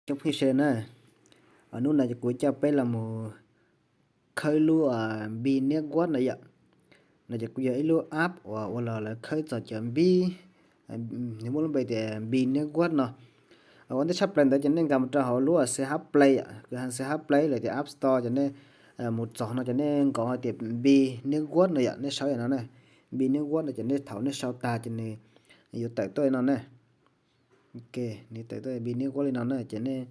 Cov phooj ywg sawv daws na, hnub no ces kuv coj peb los mus khawb lub Binance Watch no yom. No ces kuj yog ib lub app uas ua los lawv khawb txog cov npib, nws muaj lub npe tias Binance Watch no. Ua ntej tshaj plaws ntawd ces nej nkag mus rau hauv lub C H Play, kwv ha C H Play los tias App Store ces nej mus txog no ces nej nkaus hais tias Binance Watch no yom, nej sau yam no na, Binance Watch no ces nej thaum nej sau tag ces nws yuav tawm tuaj li no na. Ok, nws tawm tuaj Binance Watch li no na ces nej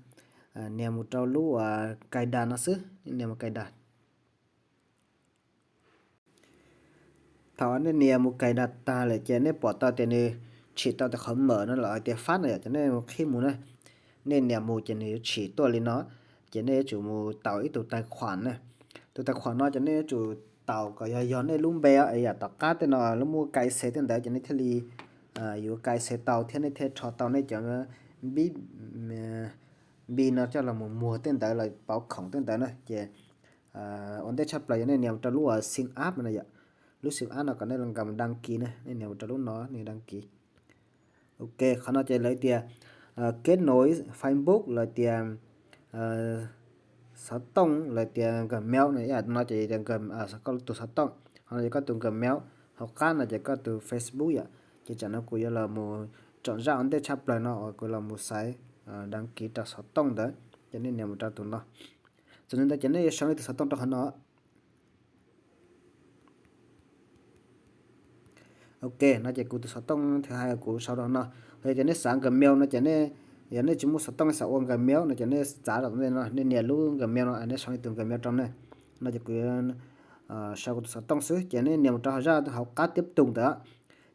nias mus rau lub uas cài đặt no xwb, nej nias mus cài đặt. Thaum nej nias mus cài đặt tag lawm ces nej pom tau tias nws tshim tau tus qhov mở no los hais tias phát no yom, ces nej mus qhib mus na. Nej nias mus ces nws yuav tshim tuaj li no, ces nej yuav tsum mus tạo ib tus tài khoản na. Tus tài khoản no ces nej yuav tsum tạo kom yog yog nej lub npe, yam tom qab tej no lub muaj cài xe tej ntawd ces nej thiaj li yuav cài xe tau thiab nej thiaj rho tau nej cov npib, Binance no coj los mus muag tej ntawd los pauv khoom tej ntawd na. Ces ua ntej tshaj plaws yog nej nias mus rau lub uas sim app no yom, lub sim app no kom nej los nkag mus đăng ký na, nej nias mus rau lub no nej đăng ký. Ok, qhov no ces lawv tias kết nối Facebook los tias xov tooj los tias Gmail no, ib yam no ces koj tus xov tooj, qhov no ces koj tus Gmail, hauv qab no ces koj tus Facebook yom. Ces tsam no kuv yuav los mus tsom zaj ua ntej tshaj plaws no uas kuv los mus xaiv đăng ký rau xov tooj ntawd, ces nej nias mus rau tus no. Txog ntawd ces nej yuav sau nej tus xov tooj rau qhov no. Ok, no ces kuv tus xov tooj thứ hai kuv sau rau no. Los yog tias nej xav Gmail no ces nej, yog nej tsis muaj xov tooj nej xav ua Gmail no ces nej txav rau ntawm no, nej nias lub Gmail no, nej sau nej tus Gmail rau ne. No ces kuv sau kuv tus xov tooj xwb ces nej nias mus rau hauv zaj hauv qab tiếp tục ntawd.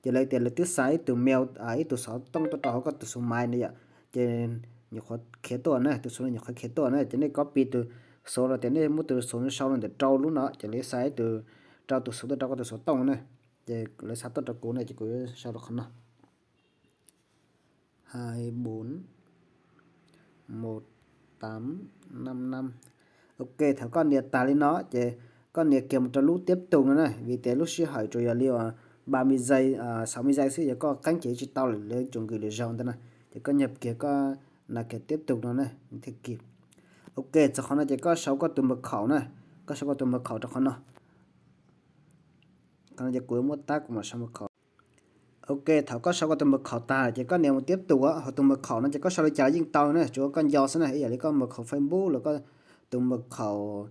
Ces lawv tias lawv twb xa ib tug mail, ib tug xov tooj tuaj rau hauv koj tus số máy no yom, ces nyuam qhuav khiav tuaj na, tus số no nyuam qhuov khiav tuaj na, ces nej copy tus số los tias nej muab tus số no sau rau ntawm rau lub no ces lawv xa ib tug rau tus số tuaj rau koj tus xov tooj na. Ces lawv xa tuaj rau kuv no ces kuv sau rau qhov no. Hai bốn một tám năm năm. Ok, thaum koj nias tag li no ces koj nias kiag mus rau lub tiếp tục no na, vim tias lub sij hawm tsuas yog li uas ba mươi giây, sáu mươi giây xwb, yog koj qeeb ces tsis tau lawm, lawv tsuas nkws lwm zaus ntawd na. Ces koj nias kiag, koj nias kiag tiếp tục no na, thiaj kiag. Ok, txog qhov no ces koj sau koj tus mật khẩu na, koj sau koj tus mật khẩu rau qhov no. Qhov no ces kuv muab tab kuv mam sau mật khẩu. Ok, thaum koj sau koj tus mật khẩu tag ces koj nias mus tiếp tục, hos tus mật khẩu no ces koj sau li cas los yeej tau na, tsuas koj nco xwb na, ib yam li koj mật khẩu Facebook los koj tus mật khẩu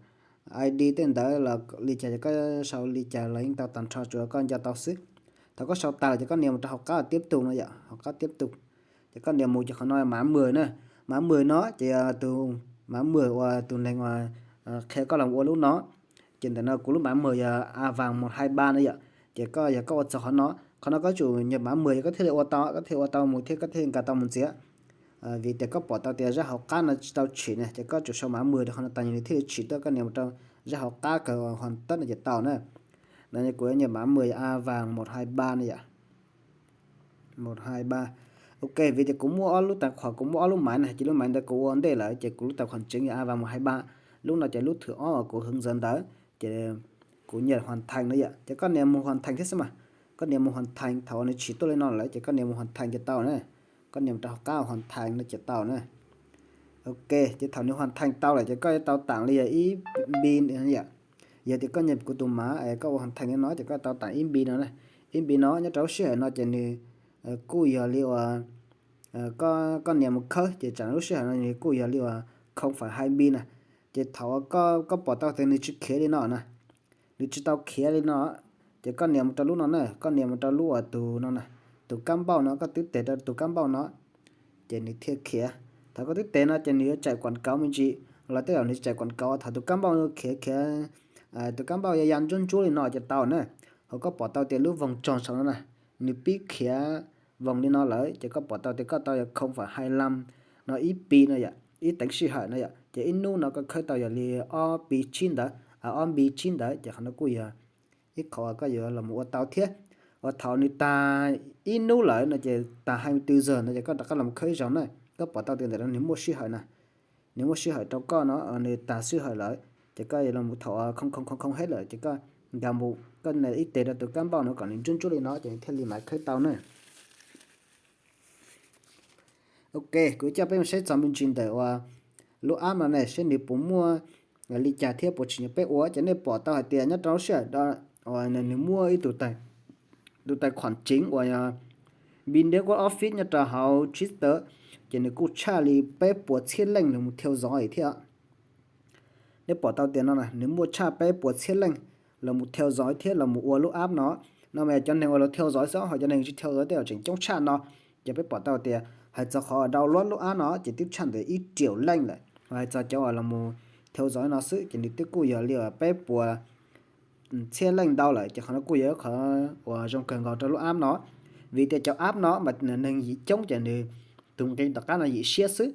ID tej ntawd los li cas ces koj sau li cas los yeej tau tag nrho, tsuas koj nco tau xwb. Thaum koj sau tag lawm ces koj nias mus rau hauv qab tiếp tục no yom, hauv qab tiếp tục. Ces koj nias mus ces qhov no mã mười na, mã mười no ces tus mã mười uas tus neeg uas qhia koj los ua lub no. Ces ntawm no kuv lub mã mười yog a vàng một hai ba no yom. Ces koj yog koj ua txog qhov no, qhov no koj tsum nias mã mười yog koj thiaj li ua tau, koj thiaj ua tau mus thiab koj thiaj nkag tau mus ntxiv. Vim tias koj pom tau tias zaj hauv qab no tsis tau tshim na, ces koj tsum sau mã mười rau qhov no tas nws thiaj li tshim tuaj, koj nias mus rau zaj hauv qab kawg hoàn tất no ces tau na. Ntawm no kuv nias mã mười a vàng một hai ba no yom. Một hai ba. Ok, vim tias kuv muaj ob lub tài khoản, kuv muaj ob lub máy na, ces lub máy ntawd kuv ua ntej lawm, ces kuv lub tài khoản chính yog a vàng một hai ba. Lub no ces lub thwm ob uas kuv hướng dẫn ntawd, ces kuv nias hoàn thành no yom, ces koj nias mus hoàn thành thiab xwb mas. Koj nias mus hoàn thành, thaum uas nws tshim tuaj li no lawm ces koj nias mus hoàn thành ces tau na. Koj nias mus rau hauv qab hoàn thành no ces tau na. Ok, ces thaum nws hoàn thành tau lawm ces koj yuav tau tặng li yog ib npi yom. Yog tias koj nias kuv tus mav es koj ua hoàn thành li no ces koj tau tặng ib npi no na. Ib npi no nyob rau lub sij hawm no ces nws kuj yog li uas koj nias mus khawb ces tsam lub sij hawm no nws kuj yog li uas không phẩy hai npi na. Ces thaum koj pom tau tias nws tsis khiav li no na, nws tsis tau khiav li no, ces koj nias mus rau lub no na, koj nias mus rau lub uas tus no na, tus kab npauj no, koj twb tes rau tus kab npauj no, ces nws thiaj khiav. Thaum koj twb tes no ces nws yuav chạy quảng cáo me ntsis, los tej zaum nws chạy quảng cáo thaum tus kab npauj no khiav khiav, tus kab npauj ya ya ntsuab ntsuab li no ces tau na. Hos koj pom tau tias lub vòng tròn saum no na, nws pib khiav vòng li no lawm ces koj pom tau tias koj tau yog không phẩy hai lăm no ib npi no yom, ib tag sij hawm no yom, ces ib hnub no koj khawb tau yog li ob npi tsib ntawd, ob npi tsib ntawd ces qhov no kuj yog ib qho koj yuav los mus ua tau thiab. Uas thaum nws tag ib hnub lawm no ces tag hai mươi tư giờ no ces koj rov qab los khawb ib zaug na, koj pom tau tias ntawm no nws muaj sij hawm na, nws muaj sij hawm rau koj no, nws tag sij hawm lawm ces koj yuav los thaum không không không không hết lawm ces koj nkag mus koj nias ib tes rau tus kab npauj no kom nws ntsuab ntsuab li no ces nws thiaj li mam khawb tau na. Ok, kuv coj peb mus saib txog me ntsis ntawm uas lub app no ne, seb nws puas muaj li cas thiab puas tsim nyog peb ua. Ces nej pom tau hais tias nyob rau lub sij hawm uas nws muaj ib tus tais khoom tseev uas Binance World Office nyob rau hauv Twitter, ces nws kuj tshaj li peb puas txhiab leej los mus theo dõi thiab. Nej pom tau tias no nws muaj tshaj peb puas txhiab leej los mus theo dõi thiab los mus ua lub app no. No mas yog cov neeg uas los theo dõi xwb, ho cov neeg tsis theo dõi tej uas tseem coob tshaj no. Ces peb pom tau tias hais txog qhov download lub app no ces twb tshaj ntawm ib triệu leej lawm, ho hais txog cov uas los mus theo dõi no xwb ces nws twb kuj yog li uas peb puas txhiab leej ntau lawm. Ces qhov no kuj yog qhov uas zoo kawg nkaus rau lub app no, vim tias cov app no mas neeg yim coob ces nws tus nqi tom qab no yim siab xwb.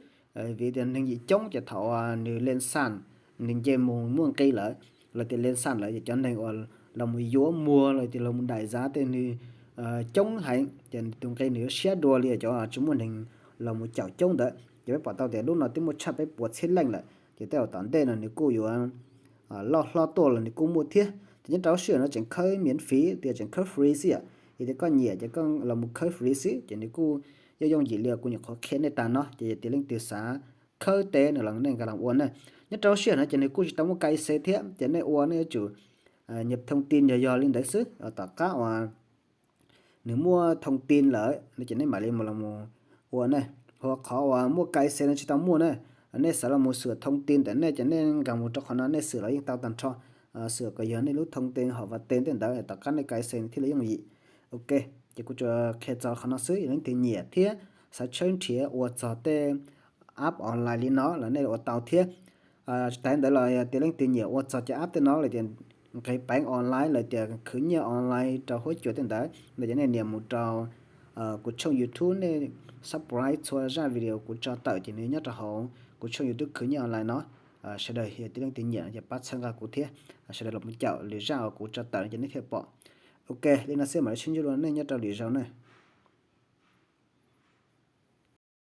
Vim tias neeg yim coob ces thaum nws lên sàn, nws nce mus muaj nqi lawm, los tias lên sàn lawm ces cov neeg uas los mus yuav muag los tias los mus đẩy giá tej nws coob heev ces tus nqi nws yuav siab dua li cov tsis muaj neeg los mus caum coob ntawd. Ces peb pom tau tias lub no twb muaj tshaj peb puas txhiab leej lawm, ces tej uas tom ntej no nws kuj yuav loj hlob tuaj los nws kuj muaj thiab. Ces nyob rau lub sij hawm no tseem khawb miễn phí tias tseem khawb free xwb yom, yog tias koj nyiam ces koj los mus khawb free xwb ces nws kuj yooj yooj yim li kuv nyuam qhuav qhia nej tag no. Ces yog tias leej twg xav khawb tej no los nej nkag los ua na. Nyob rau lub sij hawm no ces nws kuj tsis tau muaj K Y C thiab, ces nej ua nej yuav tsum nhập thông tin yog yog li ntawd xwb, tom qab uas nws muaj thông tin lawm no ces nej mam li mus los mus ua ne. Ho qhov uas muaj K Y C no tsis tau muaj na, nej xav los mus sửa thông tin ntawm nej ces nej nkag mus rau qhov no nej sửa los yeej tau tag nrho, sửa kom yog nej lub thông tin hom va ten tej ntawd tom qab nej K Y C thiaj li yooj yim. Ok, ces kuv tsuas qhia txog qhov no xwb, yog leej twg nyiam thiab xav tshawb nrhiav ua txog tej app online li no los nej ua tau thiab. Tsis tas ntawd los yog tias leej twg nyiam ua txog cov app tej no los tias nqis peev online los tias khwv nyiaj online rau huab cua tej ntawd no ces nej nias mus rau kuv tshooj YouTube, nej subscribe txhua zaj video kuv tso tawm ces nws nyob rau hauv kuv tshooj YouTube khwv nyiaj online no. Sawv daws yog tias leej twg nyiam no ces pab txhawb nqa kuv thiab, sawv daws los mus caum lwm zaj uas kuv tso tawm no ces nej thiaj pom. Ok, li no xwb mam li sib ntsib dua nej nyob rau lwm zaus na.